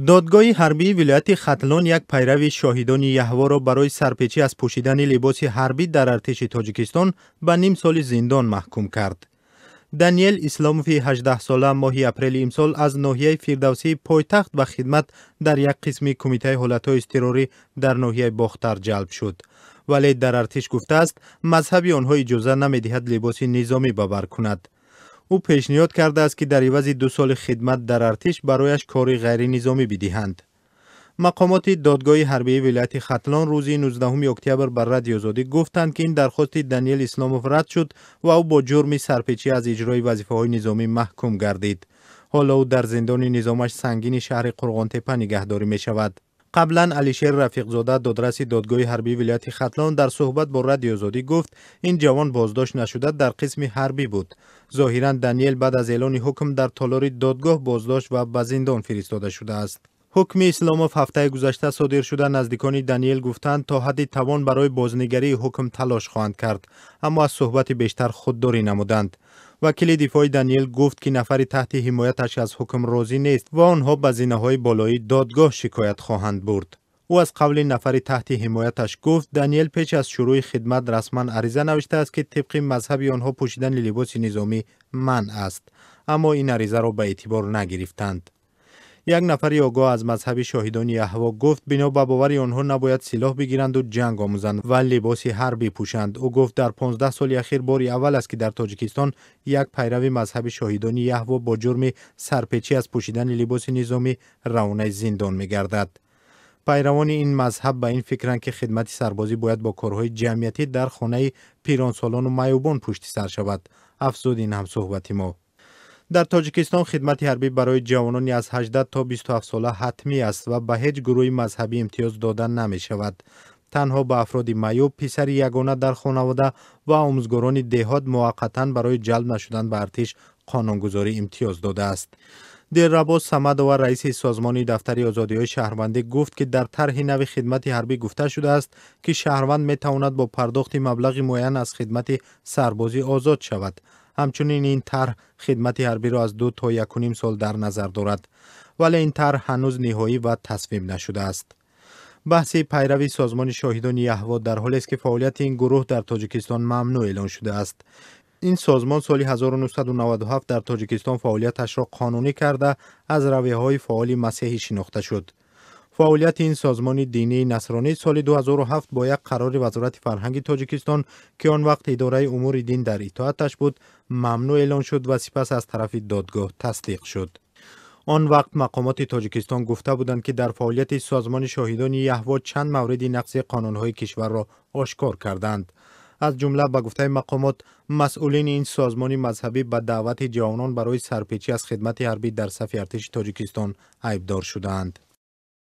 Додгоҳи ҳарбии вилояти Хатлон як пайрави Шоҳидони Яҳворо барои сарпечӣ аз пӯшидани либоси ҳарбӣ дар артиши Тоҷикистон ба ним соли зиндон маҳкум кард. Даниэл Исломови 18-сола моҳи апрели имсол аз ноҳияи Фирдавсии пойтахт ба хидмат дар як қисми Кумитаи ҳолатҳои изтирорӣ дар ноҳияи Бохтар ҷалб шуд. Вале дар артиш гуфтааст, мазҳаби онҳо иҷоза намедиҳад либоси низомӣ ба бар кунад. Ӯ пешниҳод кардааст, ки дар ивази 2 соли хидмат дар артиш барояш кори ғайринизомӣ бидиҳанд. Мақомоти додгоҳи ҳарбии вилояти Хатлон рӯзи 19 октябр ба Радиои Озодӣ гуфтанд, ки ин дархости Даниэл Исломов рад шуд ва ӯ бо ҷурми сарпечӣ аз иҷрои вазифаҳои низомӣ маҳкум гардид. Ҳоло ӯ дар зиндони низомаш сангини шаҳри Қурғонтеппа нигаҳдорӣ мешавад. Қаблан Алишер Рафиқзода, додраси додгоҳи ҳарбии вилояти Хатлон, дар суҳбат бо Радиои Озодӣ гуфт, ин ҷавон боздошт нашуда дар қисми ҳарбӣ буд. Зоҳиран Даниэл баъд аз эълони ҳукм дар толори додгоҳ боздошт ва ба зиндон фиристода шудааст. Ҳукми Исломов ҳафтаи гузашта содир шуда, наздикони Даниэл гуфтанд, то ҳадди тавон барои бознигарии ҳукм талош хоҳанд кард, аммо аз суҳбати бештар худдорӣ намуданд. Вакили дифои Даниэл гуфт, ки нафари таҳти ҳимояташ аз ҳукм розӣ нест ва онҳо ба зинаҳои болоии додгоҳ шикоят хоҳанд бурд. Ӯ аз қавли нафари таҳти ҳимояташ гуфт, Даниэл пеш аз шурӯи хидмат расман ариза навиштааст, ки тибқи мазҳаби онҳо пӯшидани либоси низомӣ манъ аст, аммо ин аризаро ба эътибор нагирифтанд. Як нафари огоҳ аз мазҳаби Шоҳидони Яҳво гуфт, бино ба бовари онҳо набояд силоҳ бигиранду ҷанг омӯзанд ва либоси ҳарбӣ пӯшанд. Ӯ гуфт, дар 15 соли ахир бори аввал аст, ки дар Тоҷикистон як пайрави мазҳаби Шоҳидони Яҳво бо ҷурми сарпечӣ аз пӯшидани либоси низомӣ равонаи зиндон мегардад. Пайравони ин мазҳаб ба ин фикранд, ки хидмати сарбозӣ бояд бо корҳои ҷамъиятӣ дар хонаи пиронсолону маъюбон пушти сар шавад, афзуд ин ҳамсуҳбати мо. Дар Тоҷикистон хидмати ҳарбӣ барои ҷавонони аз 18 то 27 сола ҳатмӣ аст ва ба ҳеҷ гурӯҳи мазҳабӣ имтиёз дода намешавад. Танҳо ба афроди маъюб, писари ягона дар хонавода ва омӯзгорони деҳот муваққатан барои ҷалб нашудан ба артиш қонунгузорӣ имтиёз додааст. Дилрабо Самадова, раиси созмони Дафтари озодиҳои шаҳрвандӣ, гуфт, ки дар тарҳи нави хидмати ҳарбӣ гуфта шудааст, ки шаҳрванд метавонад бо пардохти маблағи муайян аз хидмати сарбозӣ озод шавад. Ҳамчунин ин тарҳ хидмати ҳарбиро аз 2 то 1,5 сол дар назар дорад. Вале ин тарҳ ҳанӯз ниҳоӣ ва тасвиб нашудааст. Баҳси пайрави созмони Шоҳидони Яҳво дар ҳолест, ки фаъолияти ин гурӯҳ дар Тоҷикистон мамнӯъ эълон шудааст. Ин созмон соли 1997 дар Тоҷикистон фаъолияташро қонунӣ карда, аз равияҳои фаъоли масеҳӣ шинохта шуд. Фаъолияти ин созмони динии насронӣ соли 2007 бо як қарори Вазорати фарҳанги Тоҷикистон, ки он вақт идораи умури дин дар итоаташ буд, мамнӯъ эълон шуд ва сипас аз тарафи додгоҳ тасдиқ шуд. Он вақт мақомоти Тоҷикистон гуфта буданд, ки дар фаъолияти созмони Шоҳидони Яҳво чанд мавриди нақзи қонунҳои кишварро ошкор карданд. Аз ҷумла, ба гуфтаи мақомот, масъулини ин созмони мазҳабӣ ба даъвати ҷавонон барои сарпечӣ аз хидмати ҳарбӣ дар сафи артиши Тоҷикистон айбдор шудаанд.